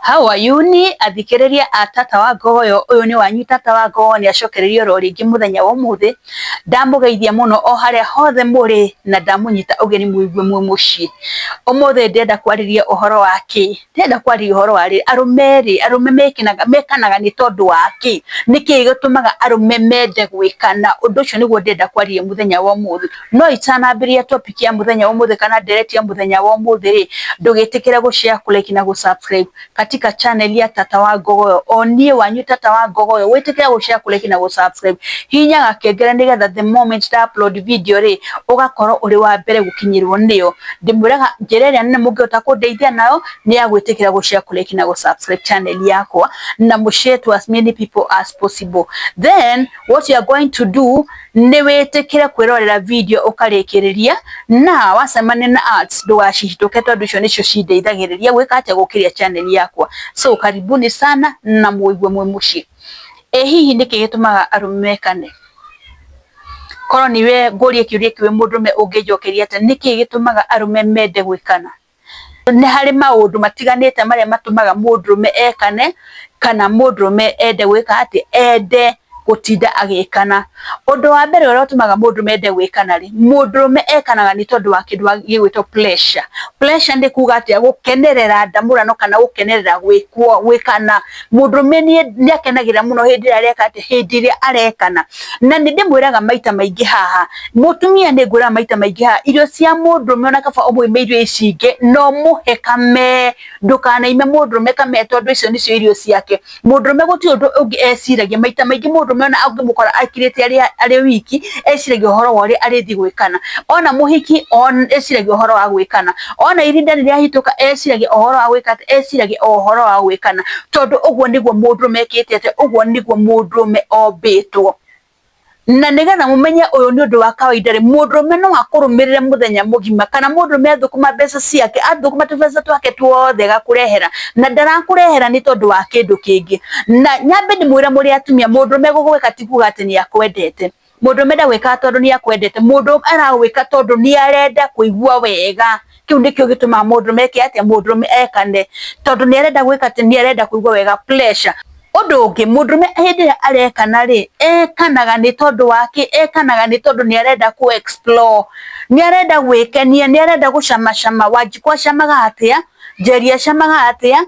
How are you ni athikĩrĩria a tata wa Ngogoyo, ũyũ nĩ wanyu tata wa Ngogoyo nĩ acokereirie oro rĩngĩ mũthenya wa ũmũthĩ. Ndamũgeithia mũno o harĩa hothe mũrĩ na ndamũnyita ũgeni mũigue mwĩ mũciĩ. Ũmũthĩ ndĩrenda kwarĩria ũhoro wa kĩ? Ndĩrenda kwarĩria ũhoro wa rĩrĩ, arũme rĩ, arũme mekanaga nĩ tondũ wa kĩ? Nĩkĩ gĩtũmaga arũme mende gwĩkana? Ũndũ ũcio nĩguo ndĩrenda kwarĩria mũthenya wa ũmũthĩ. No itanambĩrĩria topic ya mũthenya wa ũmũthĩ kana ndereti ya mũthenya wa ũmũthĩ rĩ, ndũgĩtĩkĩre gũ share, kũ like na gũ subscribe katika channel ya Tata wa Ngogoyo. O niĩ wanyu Tata wa Ngogoyo, wĩtĩkĩre gũ share, kũ like na gũ subscribe. Hihinya gakengere nĩgetha the moment nda upload video rĩ, ũgakorwo ũrĩ wa mbere gũkinyĩrwo nĩyo. Ndĩmwĩraga njĩra ĩrĩa nene mũngĩhota kũndeithia nayo nĩ ya gwĩtĩkĩra gũ share, kũ like na gũ subscribe channel yakwa na mũ share to as many people as possible. Then what you are going to do nĩ wĩtĩkĩre kwĩrorera video ũkarĩkĩrĩria, na wacemania na ads ndũgacihĩtũke tondũ icio nĩcio cindeithagĩrĩria gwĩka atĩa, gũkĩria channel yakwa. So karibuni sana na mũigue mwĩ mũciĩ. Ĩ hihi nĩkĩ gĩtũmaga arũme mekane? Korwo niwe ngũrie kĩũria kĩu wĩ mũndũrũme, ũngĩnjokeria atĩa? Nĩkĩ gĩtũmaga arũme mende gwĩkana? Nĩ harĩ maũndũ matiganĩte marĩa matũmaga mũndũrũme ekane kana mũndũrũme ende gwĩka atĩa, ende gũtinda agĩkana. Ũndũ wa mbere ũrĩa ũtũmaga mũndũrũme ende gwĩkana rĩ, mũndũrũme ekanaga nĩ tondũ wa kĩndũ gĩgwĩtwo pleasure. Pleasure nĩ kuga atĩa? Gũkenerera ndamũrano kana gũkenerera gwĩkwo, gwĩkana. Mũndũrũme nĩ akenagĩrĩra mũno hĩndĩ ĩrĩa areka atĩa? Hĩndĩ ĩrĩa arekana. Na nĩ ndĩmwĩraga maita maingĩ haha, mũtumia nĩ ngwĩraga maita maingĩ haha, irio cia mũndũrũme ona kaba ũmũime irio ici ingĩ, no mũhe kamee. Ndũkanaime mũndũrũme kamee tondũ icio nĩcio irio ciake. Mũndũrũme gũtirĩ ũndũ ũngĩ eciragia. Maita maingĩ mũndũrũme ona ũngĩmũkora akirĩte arĩ wiki, eciragia ũhoro wa ũrĩa arĩthiĩ gwĩkana. Ona mũhiki eciragia ũhoro wa gwĩkana. Ona ihinda nĩ rĩahĩtũka, eciragia ũhoro wa gwĩka atĩa? Eciragia o ũhoro wa gwĩkana, tondũ ũguo nĩguo mũndũrũme ekĩte atĩa? Ũguo nĩguo mũndũrũme ombĩtwo. Na nĩgetha mũmenye ũyũ nĩ ũndũ wa kawaida rĩ, mũndũrũme no akũrũmĩrĩre mũthenya mũgima, kana mũndũrũme athũkũma mbeca ciake, athũkũma tũbeca twake tuothe agakũrehera, na ndarakũrehera nĩ tondũ wa kĩndũ kĩngĩ. Na nyambe ndĩmwĩre mũrĩ atumia, mũndũrũme gũgwĩka ti kuga atĩ nĩ akwendete. Mũndũrũme ndagwĩkaga tondũ nĩ akwendete, mũndũ aragwĩka tondũ nĩ arenda kũigua wega. Kĩu nĩkĩo gĩtũmaga mũndũrũme eke atĩa? Mũndũrũme ekane, tondũ nĩ arenda gwĩka atĩ nĩ arenda kũigua wega, pleasure. Ũndũ ũngĩ, mũndũrũme hĩndĩ ĩrĩa arekana rĩ, ekanaga nĩ tondũ wa kĩ? Ekanaga nĩ tondũ nĩ arenda kũ explore, nĩ arenda gwĩkenia, nĩ arenda gũcamacama. Wanjikũ acamaga atĩa? Njeri acamaga atĩa?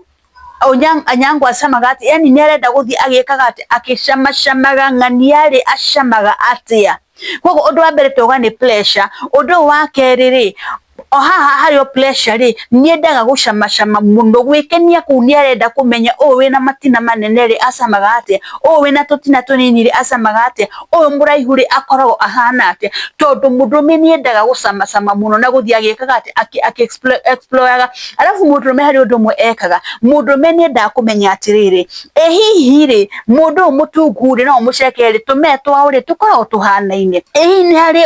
Anyango acamaga atĩa? Yani nĩ arenda gũthiĩ agĩkaga atĩa? Akĩcamacamaga. Ng'ania rĩ, acamaga atĩa? Koguo ũndũ wa mbere twauga nĩ pleasure. Ũndũ ũyũ wa kerĩ rĩ, o haha harĩ o pleasure rĩ, nĩ endaga gũcamacama mũno, gwĩkenia kũu. Nĩ arenda kũmenya ũyũ wĩna matina manene rĩ, acamaga atĩa? Ũyũ wĩna tũtina tũnini rĩ, acamaga atĩa? Ũyũ mũraihu rĩ, akoragwo ahana atĩa? Tondũ mũndũrũme nĩ endaga gũcamacama mũno na gũthiĩ agĩkaga atĩa? Akĩ exploraga. Arabu mũndũrũme harĩ ũndũ ũmwe ekaga. Mũndũrũme nĩ endaga kũmenya atĩrĩrĩ, ĩ hihi rĩ, mũndũ ũyũ mũtungu rĩ, no ũmũcekere rĩ, tũmee twao rĩ, tũkoragwo tũhanaine? Ĩ hihi nĩ harĩ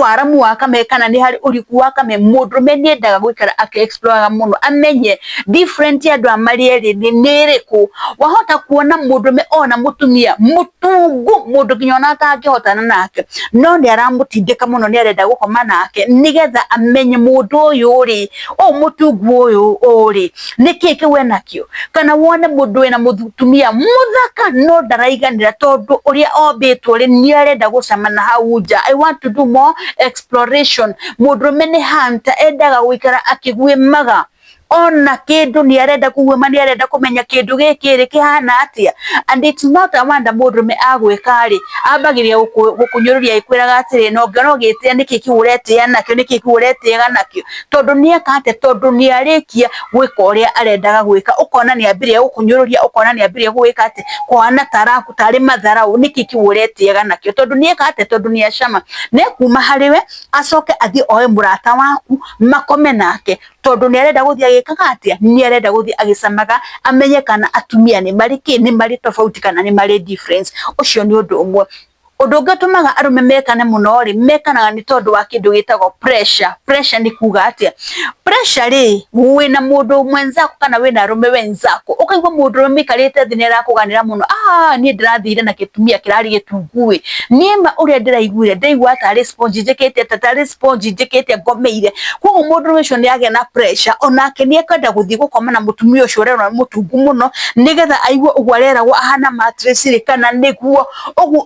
waramu wa kamee kana nĩ harĩ ũriku wa kamee? Mũndũrũme nĩ endaga gũikara akĩ exploraga mũno, amenye different ya andũ aya marĩ erĩ nĩ ĩrĩkũ. Wahota kuona mũndũrũme ona mũtumia mũtungu, mũndũ nginya ona atangĩhotana nake, no nĩ aramũtindĩka mũno, nĩ arenda gũkoma nake nĩgetha amenye mũndũ ũyũ rĩ, ũyũ mũtungu ũyũ rĩ, nĩkĩ kĩu enakĩo. Kana wone mũndũ wĩna mũtumia mũthaka no ndaraiganĩra, tondũ ũrĩa ombĩtwo rĩ, nĩ arenda gũcama na hau nja. I want to do more exploration. Mũndũrũme nĩ hunter, endaga gũikara akĩguĩmaga ona kĩndũ, nĩ arenda kũguĩma, nĩ arenda kũmenya kĩndũ gĩkĩ rĩ, kĩhana atĩa. And it's not a wonder mũndũrũme agwĩka rĩ, ambagĩrĩria gũkũnyũrũria agĩkwĩraga atĩrĩ, na ũngĩona ũgĩtĩa, nĩkĩ kĩu ũretĩa nakĩo? Nĩkĩ kĩu ũretĩaga nakĩo? Tondũ nĩ eka atĩa? Tondũ nĩ arĩkia gwĩka ũrĩa arendaga gwĩka, ũkona nĩ ambĩrĩria gũkũnyũrũria, ũkona nĩ ambĩrĩria gwĩka atĩ kũhana tarĩ matharaũ, nĩkĩ kĩu ũretĩaga nakĩo? Tondũ nĩ eka atĩa? Tondũ nĩ acama. Nĩ ekuma harĩ we, acoke athiĩ oe mũrata waku makome nake, tondũ nĩ arenda gũthiĩ agĩkaga atĩa? Nĩ arenda gũthiĩ agĩcamaga, amenye kana atumia nĩ marĩ kĩ, nĩ marĩ tofauti kana nĩ marĩ difference. Ũcio nĩ ũndũ ũmwe. Ũndũ ũngĩ ũtũmaga arũme mekane mũno rĩ, mekanaga nĩ tondũ wa kĩndũ gĩtagwo pressure. Pressure nĩ kuga atĩa? Pressure rĩ, wĩna mũndũ mwenzako kana wĩna arũme wenzako, ũkaigua mũndũ ũrĩa mũikarĩte thĩ nĩ arakũganĩra mũno, ah niĩ ndĩrathire na gĩtumia kĩrarĩ gĩtungu ĩ, niĩ ma ũrĩa ndĩraiguire, ndĩraigua tarĩ sponge njĩkĩte atĩa, tarĩ sponge njĩkĩte ngomeire. Koguo mũndũ ũcio nĩ agĩa na pressure, onake nĩ ekwenda gũthiĩ gũkoma na mũtumia ũcio ũrerwo nĩ mũtungu mũno, nĩgetha aigue ũguo areragwo ahana mattress rĩ, kana nĩguo ũguo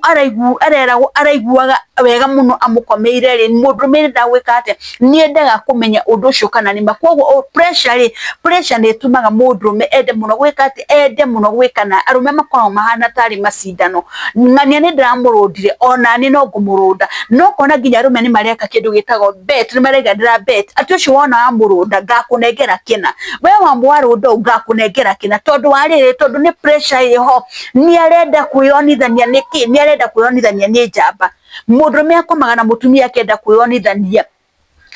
areragwo araiguaga wega mũno amũkomeire rĩ, mũndũrũme nĩendaga gwĩka atĩa, nĩendaga kũmenya ũndũ ũcio kana nĩma. Koguo pressure rĩ, pressure nĩ ĩtũmaga mũndũrũme ende mũno gwĩka atĩa, ende mũno gwĩkana. Arũme makoragwo mahana tarĩ macindano, ng'ania nĩ ndĩramũrũndire onaniĩ no ngũmũrũnda. No ũkona nginya arũme nĩ mareka kĩndũ gĩtagwo bet, nĩ maraiganĩra bet, atĩ ũcio wona wamũrũnda ngakũnengera kĩna, we warũnda ũũ ngakũnengera kĩna, tondũ wa rĩrĩ, tondũ nĩ pressure ĩho, nĩ arenda kwĩyonithania nĩkĩ, nĩ arenda kwĩyonithania nĩ njamba. Mũndũrũme akomaga na mũtumia akenda kwĩyonithania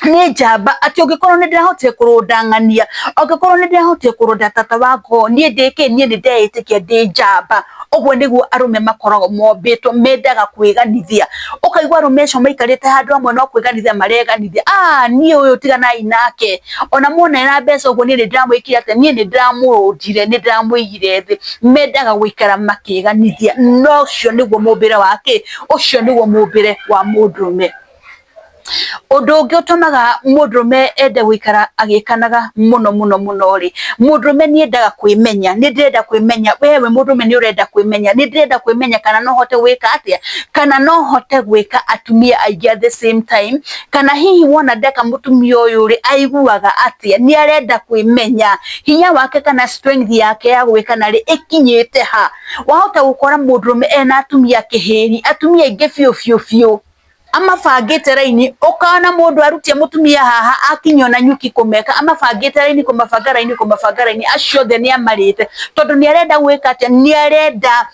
nĩ njamba, atĩ ũngĩkorwo nĩ ndĩrahotire kũrũnda ng'ania, angĩkorwo nĩ ndĩrahotire kũrũnda tata wakwa, niĩ ndĩ kĩ, niĩ nĩ ndeĩtĩkia ndĩ njamba. Ũguo nĩguo arũme makoragwo mombĩtwo, mendaga kwĩganithia. Ũkaigua arũme acio maikarĩte handũ hamwe no kwĩganithia mareganithia, ah niĩ ũyũ tiganai nake, ona muona ena mbeca ũguo niĩ nĩ ndĩramwĩkire atĩa, niĩ nĩ ndĩramũrũndire, nĩ ndĩramũigire thĩ. Mendaga gũikara makĩganithia, no ũcio nĩguo mũmbĩre wa kĩ, ũcio nĩguo mũmbĩre wa mũndũrũme. Ũndũ ũngĩ ũtũmaga mũndũrũme ende gũikara agĩkanaga mũno mũno mũno rĩ, mũndũrũme nĩ endaga kwĩmenya, nĩ ndĩrenda kwĩmenya, we wĩ mũndũrũme nĩ ũrenda kwĩmenya, nĩ ndĩrenda kwĩmenya kana no hote gwĩka atĩa, kana no hote gwĩka atumia aingĩ at the same time, kana hihi wona ndeka mũtumia ũyũ rĩ, aiguaga atĩa, nĩ arenda kwĩmenya, hinya wake kana strength yake ya gwĩkana rĩ, ĩkinyĩte ha. Wahota gũkora mũndũrũme ena atumia kĩhĩri, atumia aingĩ biũ biũ biũ, amabangĩte raini, ũkona mũndũ arutia mũtumia haha akinya ona nyuki kũmeka, amabangĩte raini kũmabanga raini kũmabanga raini, acio othe nĩ amarĩte, tondũ nĩ arenda gwĩka atĩa, nĩ arenda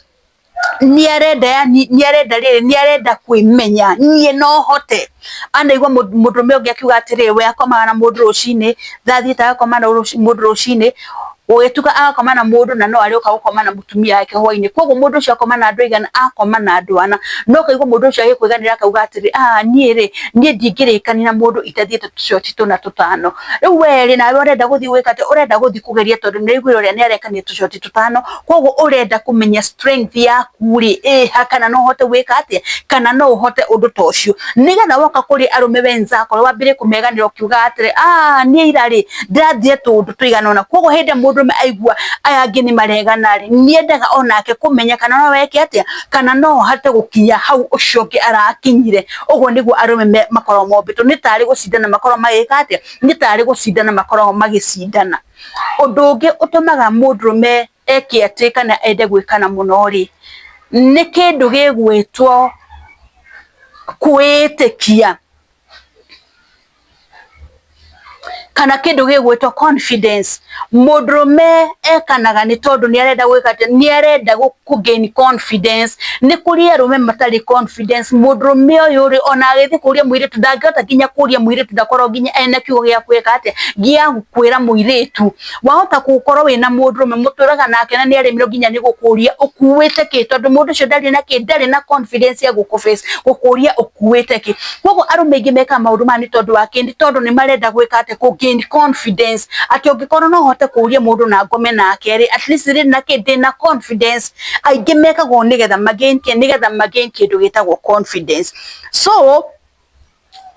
nĩ arenda yani nĩ arenda rĩrĩ, nĩ arenda kwĩmenya, niĩ no hote. Anaigua mũndũrũme ũngĩ akiuga atĩrĩrĩ, we akomaga na mũndũ rũcinĩ, thaa thita agakoma na mũndũ rũcinĩ, gũgĩtuka agakoma na mũndũ na no arĩũka gũkoma na mũtumia wake hwainĩ. Koguo mũndũ ũcio akoma na andũ aigana, akoma na andũ ana. No ũkaigua mũndũ ũcio agĩkwĩganĩra akauga atĩrĩ, ah niĩ rĩ, niĩ ndingĩrĩkania na mũndũ itathiĩte tũcoti tũna tũtano. Rĩu we rĩ, nawe ũrenda gũthiĩ gwĩka atĩa, ũrenda gũthiĩ kũgeria tondũ nĩ ũraiguire ũrĩa nĩ arekania tũcoti tũtano, koguo ũrenda kũmenya strength yaku rĩ, ĩha kana no ũhote gwĩka atĩa, kana no ũhote ũndũ ta ũcio. Nĩgetha woka kũrĩ arũme wenzako wambĩrĩrie kũmeganĩra ũkiugaga atĩrĩ, ah niĩ ira rĩ, ndĩrathire tũũndũ tũigana ũna. Koguo hĩndĩ ĩrĩa mũndũrũme aigua aya angĩ nĩ maregana rĩ, nĩ endaga onake kũmenya kana no eke atĩa, kana no ahote gũkinya hau ũcio ũngĩ arakinyire. Ũguo nĩguo arũme makoragwo mombĩtwo, nĩ tarĩ gũcindana makoragwo magĩka atĩa, nĩ tarĩ gũcindana makoragwo magĩcindana. Ũndũ ũngĩ ũtũmaga mũndũrũme eke atĩ kana ende gwĩkana mũno rĩ, nĩ kĩndũ gĩgwĩtwo kwĩĩtĩkia kana kĩndũ gĩgwĩtwo confidence. Mũndũrũme ekanaga nĩ tondũ nĩ arenda gwĩka atĩa, nĩ arenda kũ gain confidence. Nĩ kũrĩ arũme matarĩ confidence, mũndũrũme ũyũ rĩ, ona agĩthiĩ kũria mũirĩtu ndangĩhota nginya kũria mũirĩtu ndakorwo nginya ena kiugo gĩa gwĩka atĩa, gĩa kwĩra mũirĩtu. Wahota gũkorwo wĩna mũndũrũme mũtũraga nake na nĩ aremirwo nginya nĩ gũkũria ũkuĩte kĩ, tondũ mũndũ ũcio ndarĩ na kĩ, ndarĩ na confidence ya gũkũ face, gũkũria ũkuĩte kĩ. Koguo arũme aingĩ mekaga maũndũ maya nĩ tondũ wa kĩ, nĩ tondũ nĩ marenda gwĩka atĩa, kũ gain confidence, atĩ ũngĩkorwo no hote kũria mũndũ na ngome nake rĩ, at least ndĩ na kĩ, ndĩna confidence. Aingĩ mekaga ũũ nĩgetha ma gain kĩ, nĩgetha ma gain kĩndũ gĩtagwo confidence. So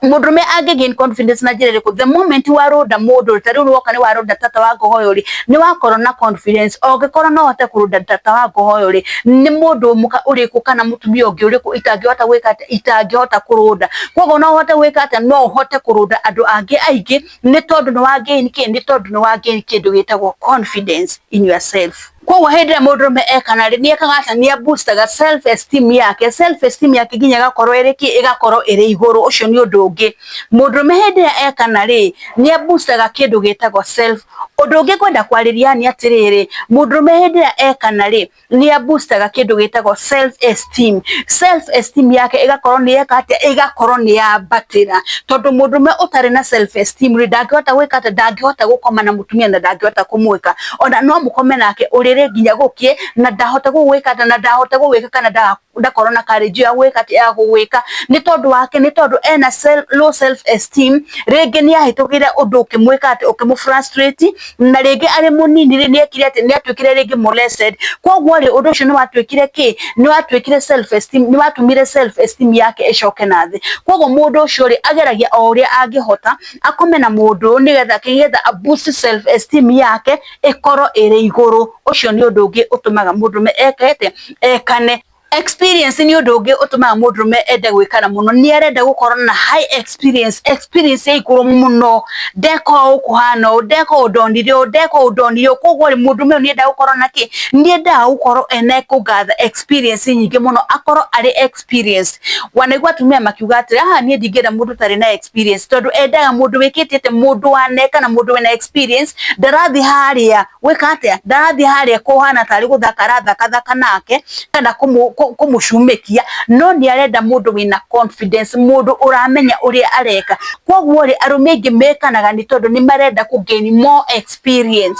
mũndũrũme angĩ gain confidence na njĩra ĩrĩkũ? The moment warũnda mũndũ, ta rĩu woka nĩ warũnda tata wa ngogoyo rĩ, nĩ wakorwo na confidence. Ũngĩkorwo no ũhote kũrũnda tata wa ngogoyo rĩ, nĩ mũndũ mũka ũrĩkũ kana mũtumia ũngĩ ũrĩkũ itangĩhota gwĩka atĩa, itangĩhota kũrũnda. Koguo no ũhote gwĩka atĩa, no ũhote kũrũnda andũ angĩ aingĩ nĩ tondũ nĩ wa gain kĩ, nĩ tondũ nĩ wa gain kĩndũ gĩtagwo confidence in yourself. Koguo hĩndĩ ĩrĩa mũndũrũme ekana rĩ, nĩ ekaga atĩa, nĩ aboostaga self esteem yake, self esteem yake nginya ĩgakorwo ĩrĩ kĩ, ĩgakorwo ĩrĩ igũrũ. Ũcio nĩ ũndũ ũngĩ. Mũndũrũme hĩndĩ ĩrĩa ekana rĩ, nĩ aboostaga kĩndũ gĩtagwo self. Ũndũ ũngĩ ngwenda kwarĩria nĩ atĩrĩrĩ, mũndũrũme hĩndĩ ĩrĩa ekana rĩ, nĩ aboostaga kĩndũ gĩtagwo self esteem. Self esteem yake ĩgakorwo nĩ yeka atĩa, ĩgakorwo nĩ yambatĩra. Tondũ mũndũrũme ũtarĩ na self esteem rĩ, ndangĩhota gwĩka atĩa, ndangĩhota gũkoma na mũtumia na ndangĩhota kũmwĩka. Ona no mũkome nake ũrĩrĩ nginya gũkĩe na ndahota gũgwĩka atĩa, na ndahota gũgwĩka kana Ndakorwo na courage ya gwĩka atĩ, ya gũgwĩka nĩ tondũ wake, nĩ tondũ ena low self esteem. Rĩngĩ nĩ ahĩtũkĩire ũndũ ũkĩmwĩka atĩ, ũkĩmũ frustrate, na rĩngĩ arĩ mũnini rĩ, nĩ ekire atĩ, nĩ atuĩkire rĩngĩ molested. Koguo rĩ, ũndũ ũcio nĩ watuĩkire kĩ, nĩ watuĩkire self esteem, nĩ watũmire self esteem yake ĩcoke na thĩ. Koguo mũndũ ũcio rĩ, ageragia o ũrĩa angĩhota akome na mũndũ nĩgetha a boost self esteem yake ĩkorwo ĩrĩ igũrũ. Ũcio nĩ ũndũ ũngĩ ũtũmaga mũndũrũme eke atĩa, ekane. Experience nĩ ũndũ ũngĩ ũtũmaga mũndũrũme ende gwĩkana mũno. Nĩ arenda gũkorwo na high experience, experience ya igũrũ mũno. Ndeka ũũ kũhana ũũ, ndeka ũũ ndonire ũũ, ndeka ũũ ndonire ũũ. Koguo rĩ, mũndũrũme ũyũ nĩ endaga gũkorwo na kĩ, nĩ endaga gũkorwo ena kũ gather experience nyingĩ mũno, akorwo arĩ experienced. Wanaigua atumia makiuga atĩrĩ, haha niĩ ndingĩenda mũndũ ũtarĩ na experience, tondũ endaga mũndũ wĩkĩte atĩ, mũndũ waneka na mũndũ wĩna experience. Ndarathiĩ harĩa gwĩka atĩa, ndarathiĩ harĩa kũhana tarĩ gũthaka arathakathaka nake kana kũmũcumikia, no nĩ arenda mũndũ wĩna confidence, mũndũ ũramenya ũrĩa areka. Koguo rĩ, arũme aingĩ mekanaga nĩ tondũ nĩ marenda kũ gain more experience.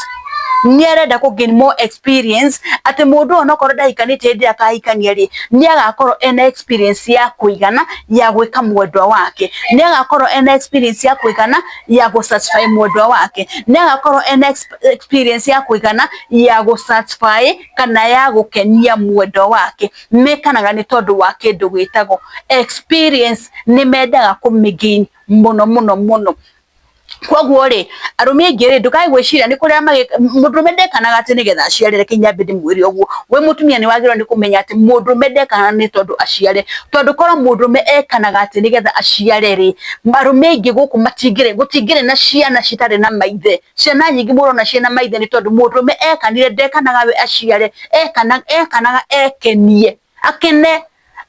Nĩ arenda kũ gain more experience, atĩ mũndũ ũyũ onokorwo ndahikanĩtie, hĩndĩ ĩrĩa akahikania rĩ, nĩ agakorwo ena experience ya kũigana ya gwĩka mwendwa wake, nĩ agakorwo ena experience ya kũigana ya gũ satisfy mwendwa wake, nĩ agakorwo ena experience ya kũigana ya gũ satisfy kana ya gũkenia mwendwa wake. Mekanaga nĩ tondũ wa kĩndũ gĩtagwo experience, nĩ mendaga kũmĩ gain mũno mũno mũno. Koguo rĩ, arũme aingĩ rĩ, ndũkae gwĩciria nĩ kũrĩa mũndũrũme ndekanaga atĩ nĩgetha aciare. Reke nyambe ndĩmwĩre ũguo. We mũtumia nĩ wagĩrĩirwo nĩ kũmenya atĩ mũndũrũme ndekanaga nĩ tondũ aciare, tondũ korwo mũndũrũme ekanaga atĩ nĩgetha aciare rĩ, arũme aingĩ gũkũ matingĩrĩ, gũtingĩrĩ na ciana citarĩ na maithe. Ciana nyingĩ mũrona ciĩna maithe nĩ tondũ mũndũrũme ekanire, ndekanaga we aciare, ekanaga ekenie, akene.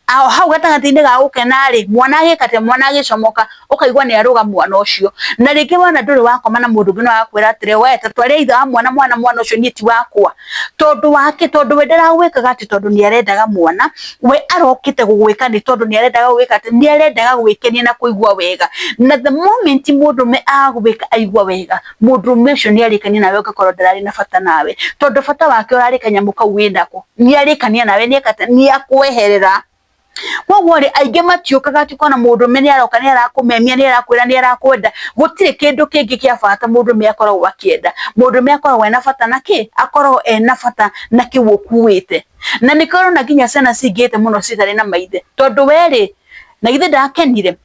Aho hau gatagatĩ-inĩ ga gũkena rĩ, mwana agĩka atĩa? Mwana agĩcomoka, ũkaigua nĩ arũga mwana ũcio. Na rĩngĩ wona ndũrĩ wakoma na mũndũ ũngĩ, no agakwĩra atĩrĩ, "We ta twarĩa ithe wa mwana, mwana ũcio niĩ ti wakwa." Tondũ wake, tondũ we ndaragwĩkaga atĩ tondũ nĩ arendaga mwana, we arokĩte gũgwĩka nĩ tondũ nĩ arendaga gwĩka atĩ, nĩ arendaga gwĩkenia na kũigua wega. Na the moment mũndũrũme agwĩka aigua wega, mũndũrũme ũcio nĩ arĩkania nawe, ũgakorwo ndararĩ na bata nawe, tondũ bata wake ũrarĩ kanyamũ kau wĩnako. Nĩ arĩkania nawe, nĩ eka atĩa? Nĩ akweherera. Koguo rĩ, aingĩ matiũkaga atĩ kona mũndũrũme nĩ aroka, nĩ arakũmemia, nĩ arakwĩra nĩ arakwenda. Gũtirĩ kĩndũ kĩngĩ kĩa bata mũndũrũme akoragwo akĩenda. Mũndũrũme akoragwo ena bata na kĩ? Akoragwo ena bata na kĩu ũkuĩte. Na nĩkĩo ũrona nginya ciana cingĩhĩte mũno citarĩ na maithe, tondũ we rĩ, na githĩ ndakenire?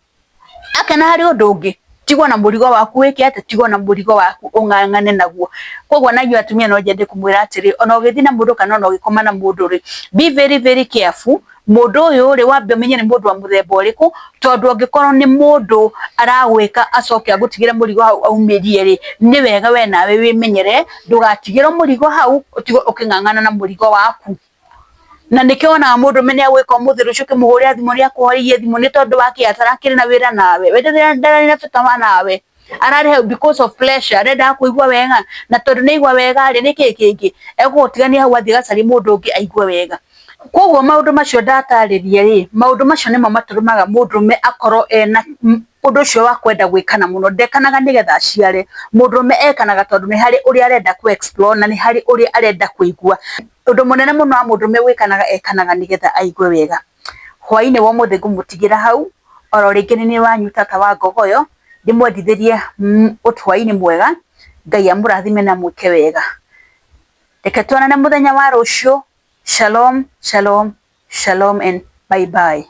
Akena harĩ ũndũ ũngĩ? Tigwo na mũrigo waku wĩke atĩa? Tigwo na mũrigo waku ũng'ang'ane naguo. Koguo na inyuĩ atumia no nyende kũmwĩra atĩrĩ, ona ũgĩthiĩ na mũndũ kana ona ũgĩkoma na mũndũ rĩ, be very very careful. Mũndũ ũyũ rĩ, wambe ũmenye nĩ mũndũ wa mũthemba ũrĩkũ, tondũ angĩkorwo nĩ mũndũ aragwĩka acoke agũtigĩre mũrigo hau aumĩrie rĩ, nĩ wega we nawe wĩmenyere ndũgatigĩrwo mũrigo hau, ũtigwo ũkĩng'ang'ana na mũrigo waku. Na nĩkĩo wonaga mũndũrũme nĩ agwĩka ũmũthĩ, rũciũ ũkĩmũhũrĩra thimũ nĩ akũhoririe thimũ. Nĩ tondũ wa kĩ? Atarakĩrĩ na wĩra nawe, we ndarĩ na bata wa nawe, ararĩ hau because of pleasure, arendaga kũigua wega. Na tondũ nĩ aigua wega rĩ, nĩ kĩĩ kĩngĩ egũgũtigania hau, athiĩ agacarie mũndũ ũngĩ aigue wega. Koguo maũndũ macio ndatarĩria rĩ, maũndũ macio nĩmo matũmaga mũndũrũme akorwo ena ũndũ ũcio wa kwenda gwĩkana mũno. Ndekanaga nĩgetha aciare. Mũndũrũme ekanaga tondũ nĩ harĩ ũrĩa arenda kũ explore na nĩ harĩ ũrĩa arenda kũigua. Ũndũ mũnene mũno wa mũndũrũme gwĩkanaga, ekanaga nĩgetha aigue wega. Hwaĩ-inĩ wa ũmũthĩ ngũmũtigĩra hau. Oro rĩngĩ nĩ niĩ wanyu Tata wa Ngogoyo, ndĩmwendithĩrie hwaĩ-inĩ mwega. Ngai amũrathime na mwĩke wega. Reke tuonane mũthenya wa rũciũ. Shalom, shalom, shalom and bye bye.